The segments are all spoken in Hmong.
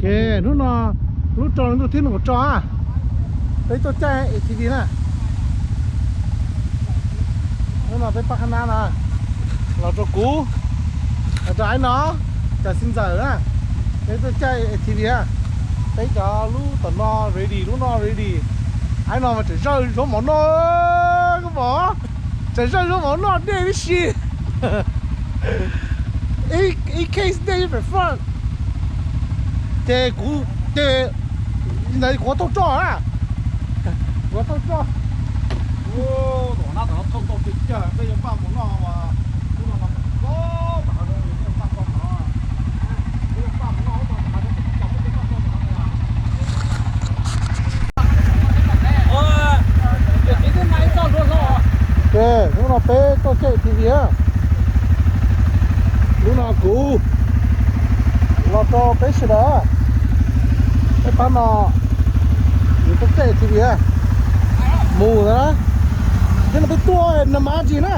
Hnub no lub rau ntuj thib nees nkaum rau, peb tuaj caij A T V na. Hnub no peb pab qhab nab no los rau kuv, los rau Aib no, cov xib ntxawm na, peb tuaj caij A T V na. Peb cov lub tom no ready, lub no ready. Aib no mas tseem zawj zaub mov noj, koj pom, tseem zawj zaub mov noj dej tib si. Ib case dej ib pem faj. Ces kuv, ces ntawd kuv thauj roj na, kuv thauj roj. Hnub no peb tuaj caij A T V na. Lub no kuv los rau peb sawv daws, peb pab no, yus tuaj caij A T V mus na. Thiab no peb tuaj na mas tsis na.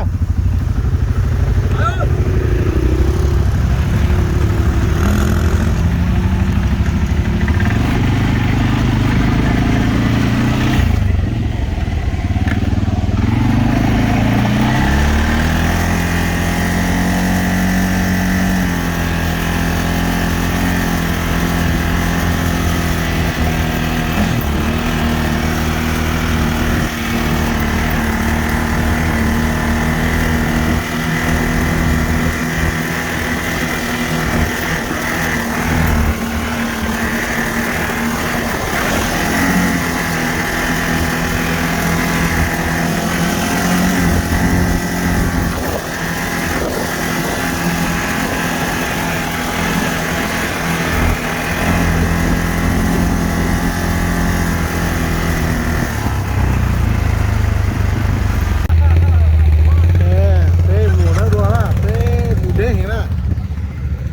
Peb mus dab dua na, peb mus deb heev na.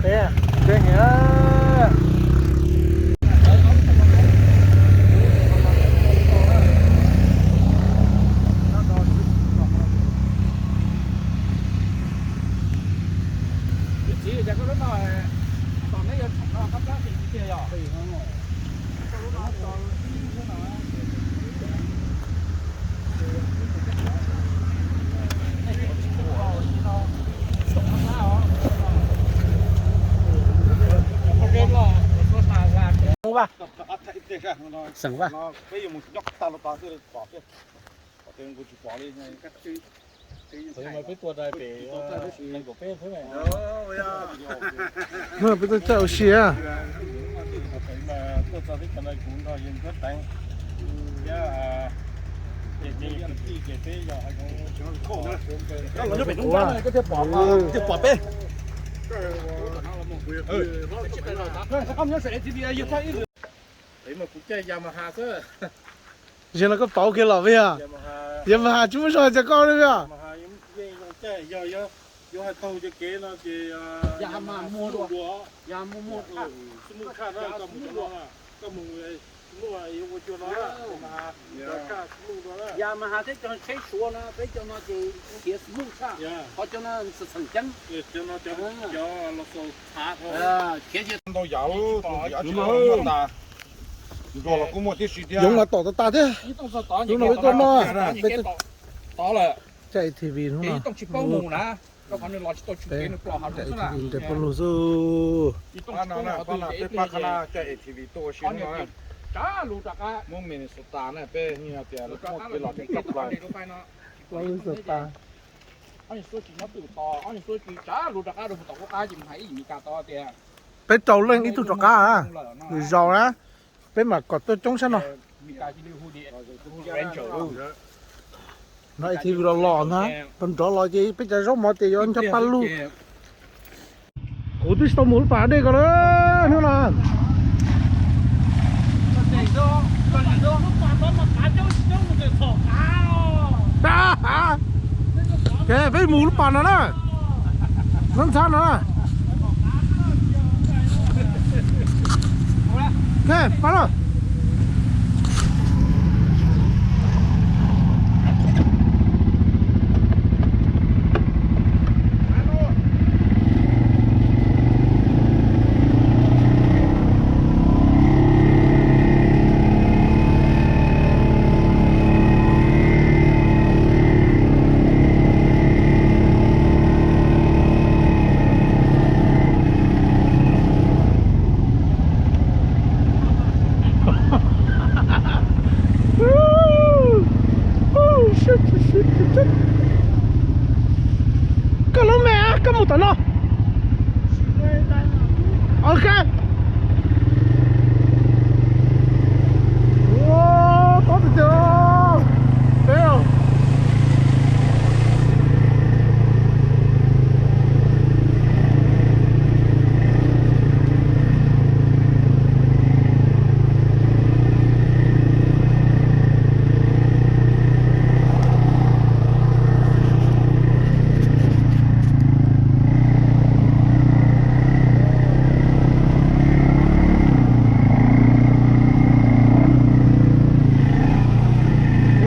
Peb deb heev na. Xeem Vaj. Peb tuaj caij ua si. Peb mas kuv caij Yamaha xwb. Zaum no koj pauv kiag los puas yog? Yamaha tsis muaj zog cas koj li puas yog? Yog hais taug cov kev no ces Yamaha muaj dua, Yamaha muaj dua, muaj tshaj na, koj mus cov no, koj mus muaj ua cua no, Yamaha thiab cov tsheb Suav no, peb cov no ces khiav smooth tshaj, ho cov no txheem ceeb. Cov no cov los xaus txhav dhau. Khiav ntau yam, nruas los kuj muaj tib si thiab. Yoov los tom tas tas thiab. Lub no peb tuaj noj, peb caij A T V hnub no. Peb caij A T V nres paj lug xwb. Peb Minnesota na, peb yeej tias lub poj kev los tsis tshaj plaws. Minnesota. Peb rau leej ib tug rov qab, nws zaus na, peb mam kom tuaj coob sab no. No A T V los los ntag, nrov nrov los ces peb cov zaub mov ces yuav ncho paj lug. Kuv twb tsis tau mus lub pas dej ko na, hnub no. Ces peb mus lub pas no na, ntxhab ntxhab no na. Ke, pab lauj. Kab. Ua, tob tiag tiag. Peb.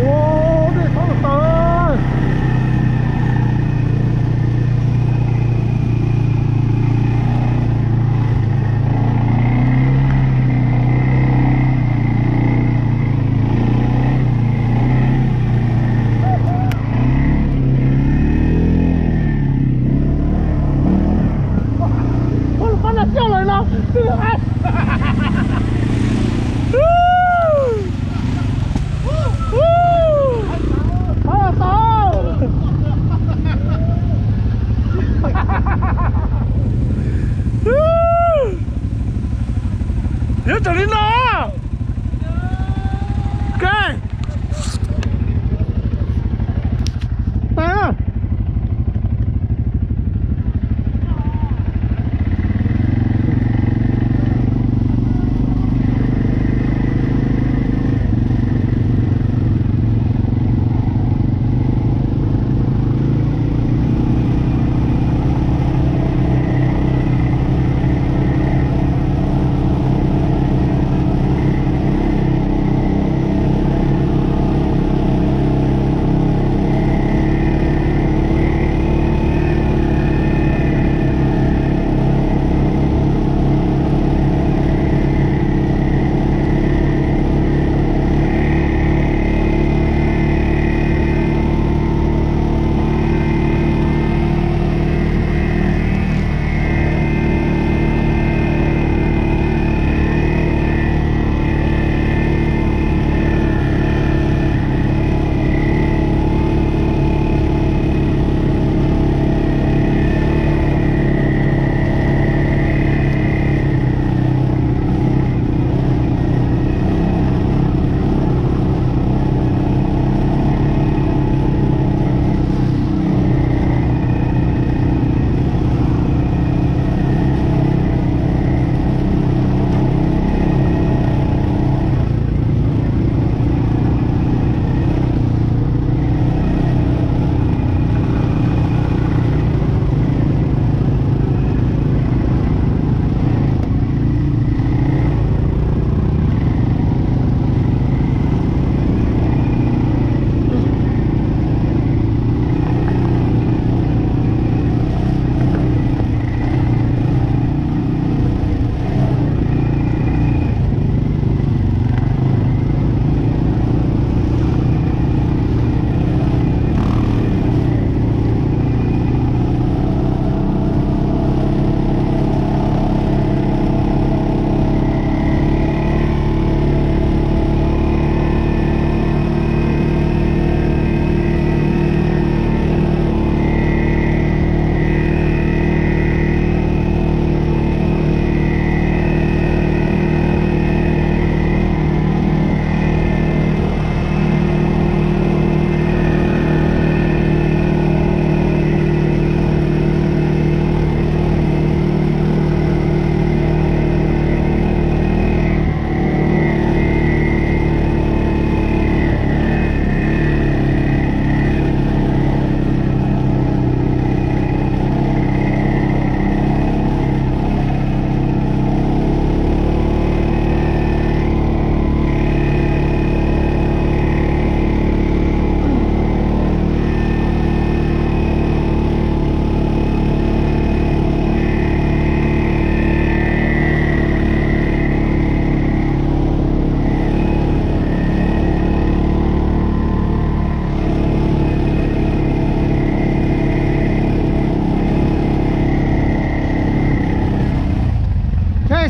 Ua, dej thoob tas. Ua, pab nas xyoj lawm no. Pab tau. Yuav tsum li no. Ok. Tag.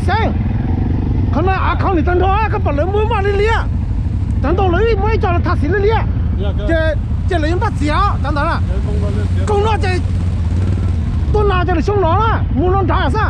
Xeeb, qhov no av khau nim tag nrho, koj pom lawv muab maj li liab. Tav ntau lawv muab ib co los tham xim li liab, ces lawv yuav npaj txiav tav ntawd na. Koog no ces tuaj nas ces lawv xyoo no na, mus no nrad xwb.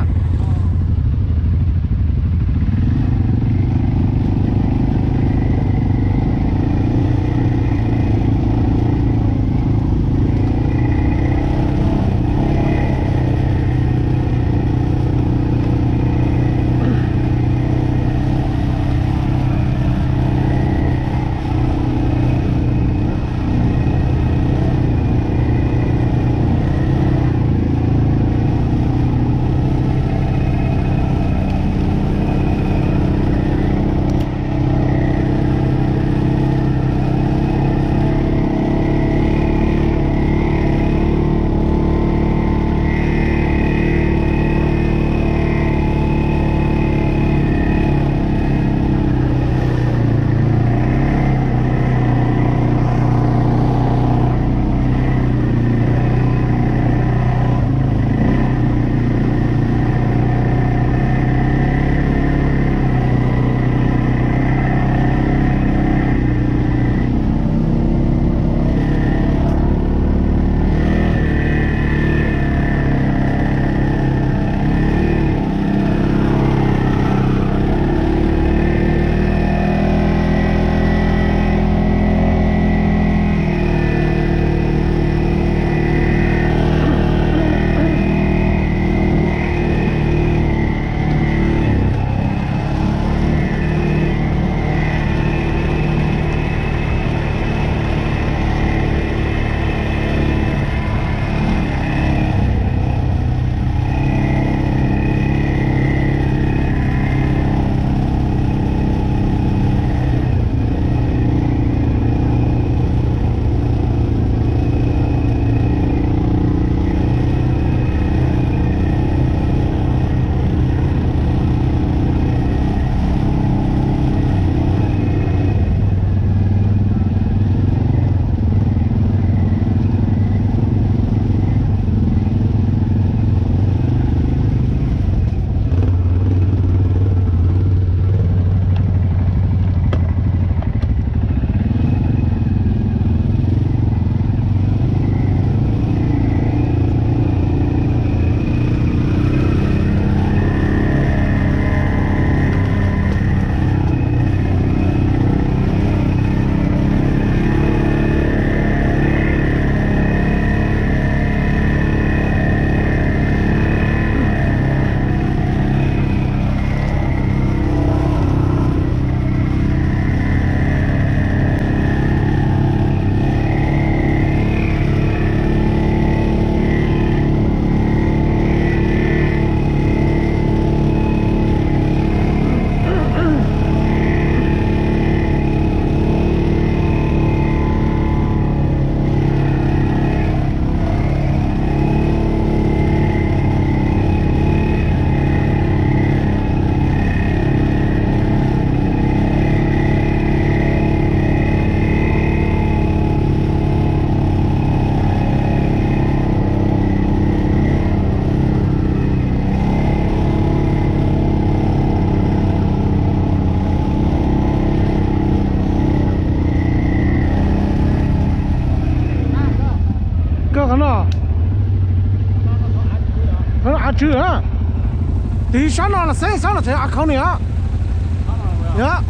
Tig sab no los xeeb sab los tsev a khau ni. Yog,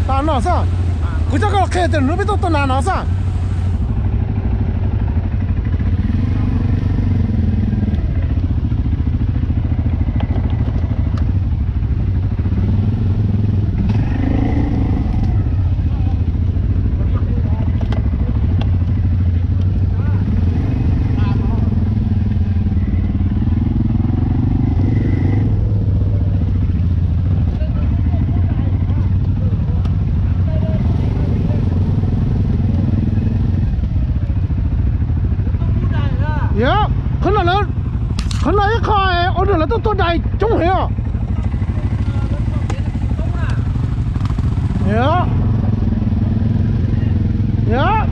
tas no xwb. Kuv coj koj los qhia tias hnub peb tuaj tuaj nas no xwb. Yog, qhov no, qhov no ib qho ua rau lawv tuaj tua dais coob heev os. Yog, yog.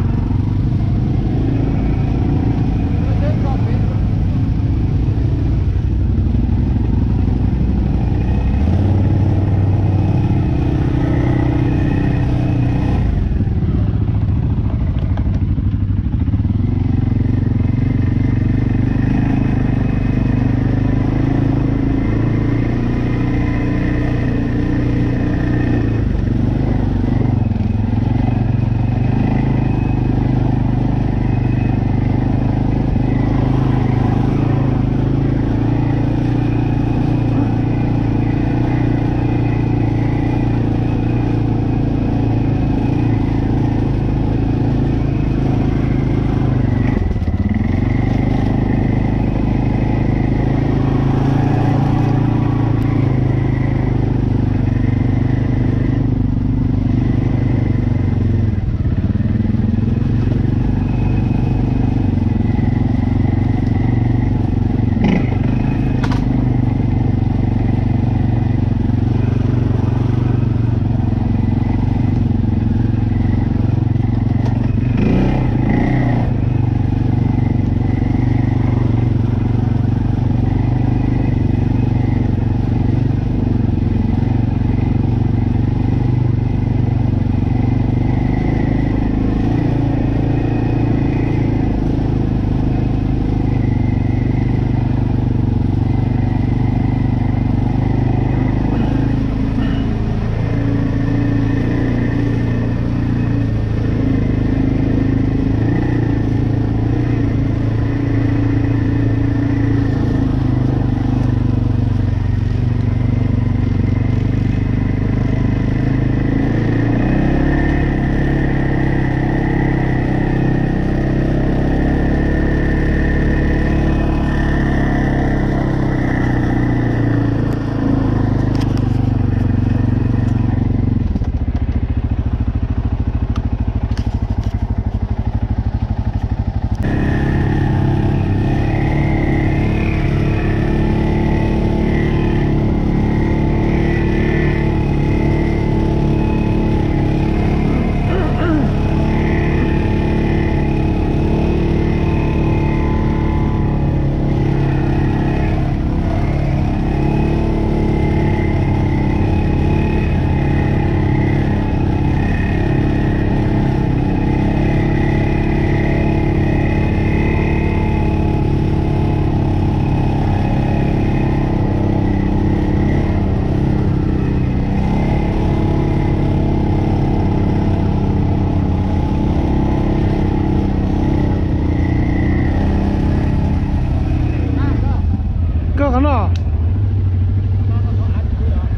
Koj qhov no,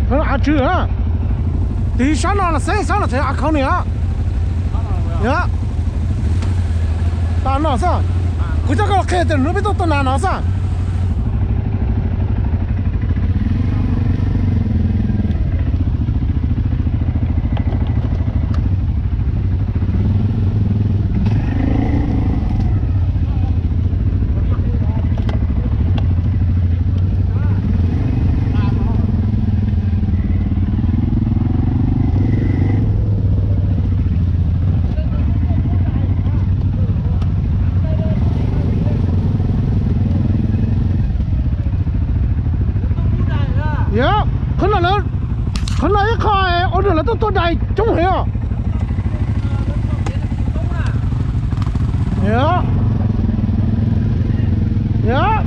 qhov no av tswv na. Tig sab no los xeeb sab los tsev a khau ni. Yog, tas no xwb. Kuv coj koj los qhia tias hnub peb tuaj tua nas no xwb. Yog, qhov no, qhov no ib qho ua rau lawv tuaj tua dais coob heev os. Yog, yog.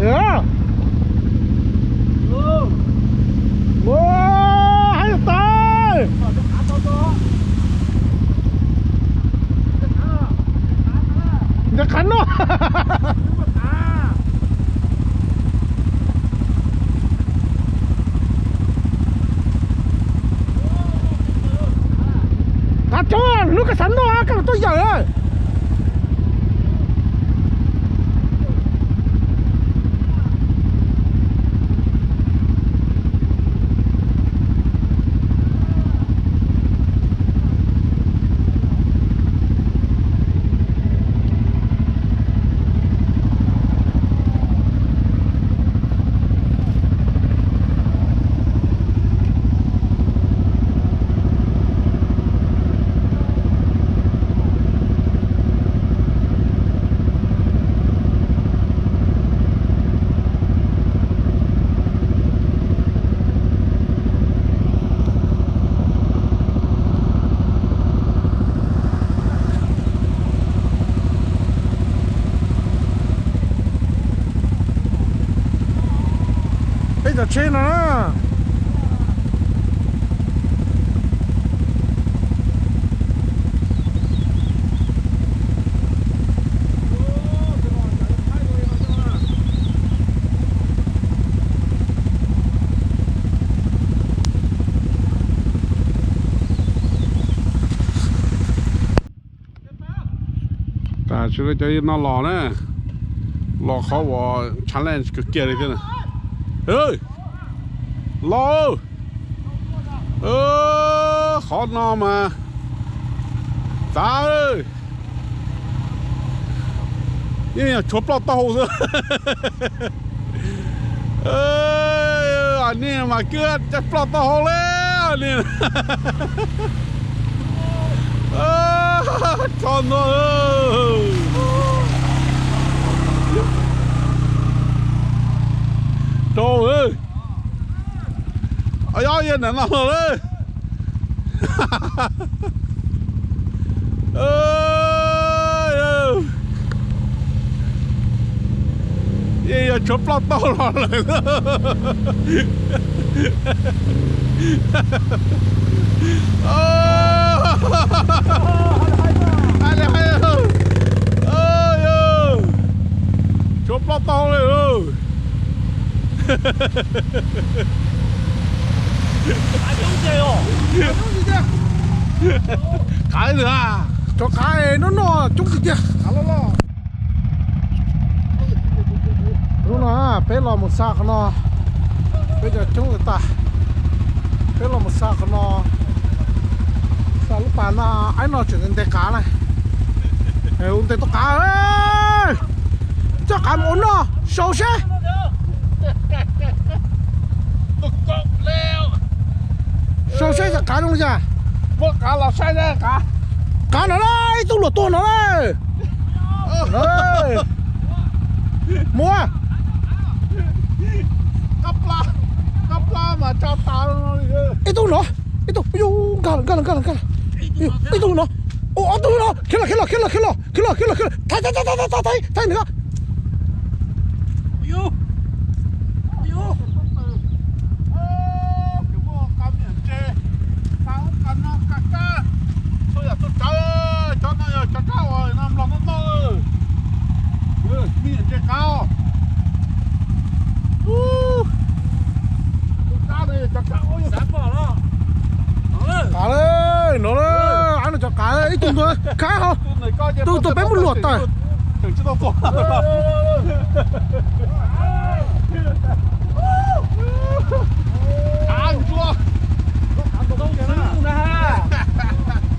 Ua, haib tas. Ntawm qhav no. Qhav coob, hnub koj xav noj koj los tuaj yawm. Peb cov tsheb no na. Tas tsis cov no los na, los qhov uas challenge kawg kiag li thiab. Los, qhov no mas txav, yeej yog tshuav ploj taub hau xwb. Nej mas kuj caij ploj taub hau li nej. Tso ntua. Rau, yog ntawm no los lawm. Yeej yog tshuav ploj taub los lawm. Tshuav ploj taub li. Qav, rov qav no no coob tiag tiag. Hnub no peb los mus xa qhov no, peb cov coob tas, peb los mus xa qhov no, xa lub pas no, aib no tseem ntes qav na. Ua ntes tau qav, coj qav mus ua noj sau seb. Sau seb cov qav zoo li cas. Qav no na, ib tug luam tuag no na. Mus, ib tug no, ib tug, nkag los, nkag los, nkag los, nkag los. Ib tug no, ob tug no, khiav los, khiav los, khiav los, khiav los, khiav los, khiav los, khiav los, thaij, thaij, thaij, thaij, thaij, thaij, thaij. Qav, no, aib no cov qav ib tug ntua kab ho, tus tus peb muab luam tawm.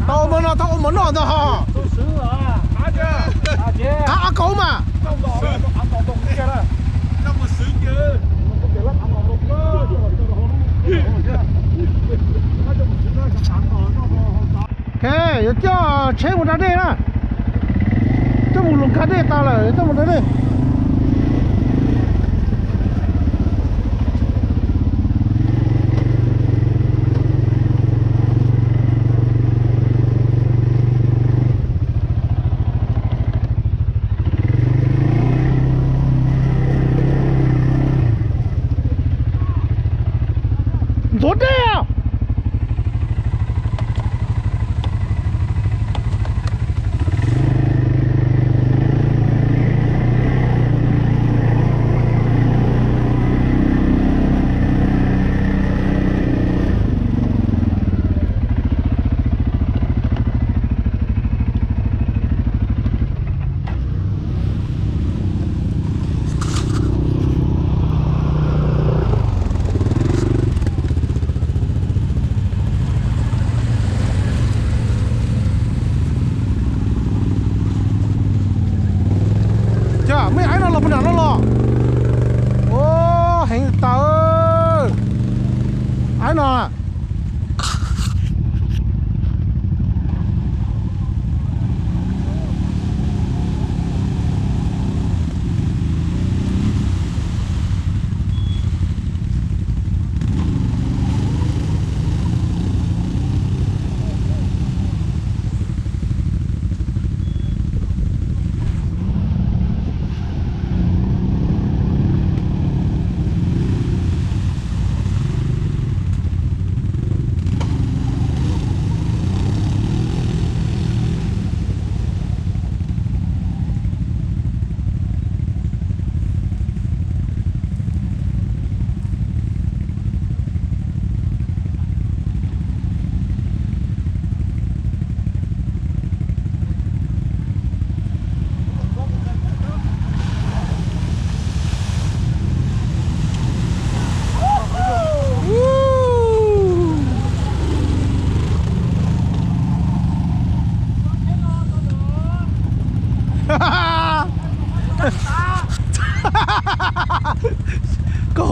Tau ua mov no, tau ua mov noj ntag ho. Qav a kaum mas. Ok, yuav coj tsheb mus da dej na. Coj mus luam nkag dej tas lawm, coj mus da dej.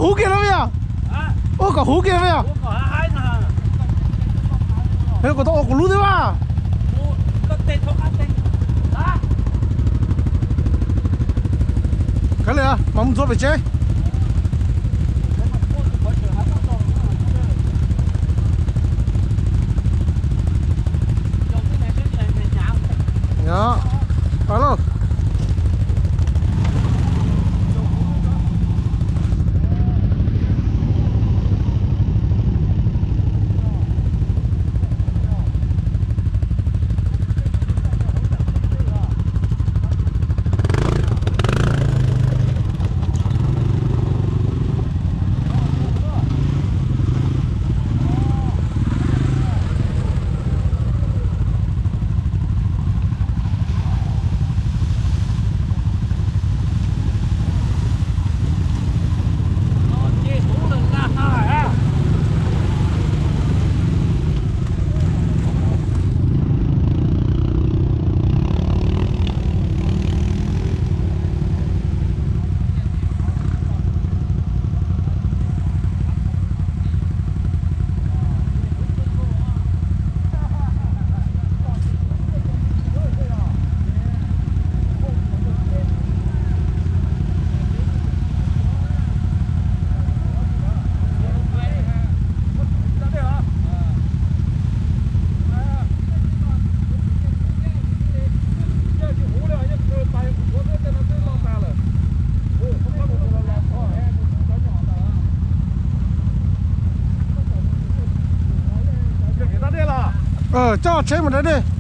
Huv kiag no yog. Ua kom huv kiag no yog. Kuv tau ua kuv lub thiab mas. Kav liam, mas mus ntxuav pem tsev. Coj tsheb mus da dej.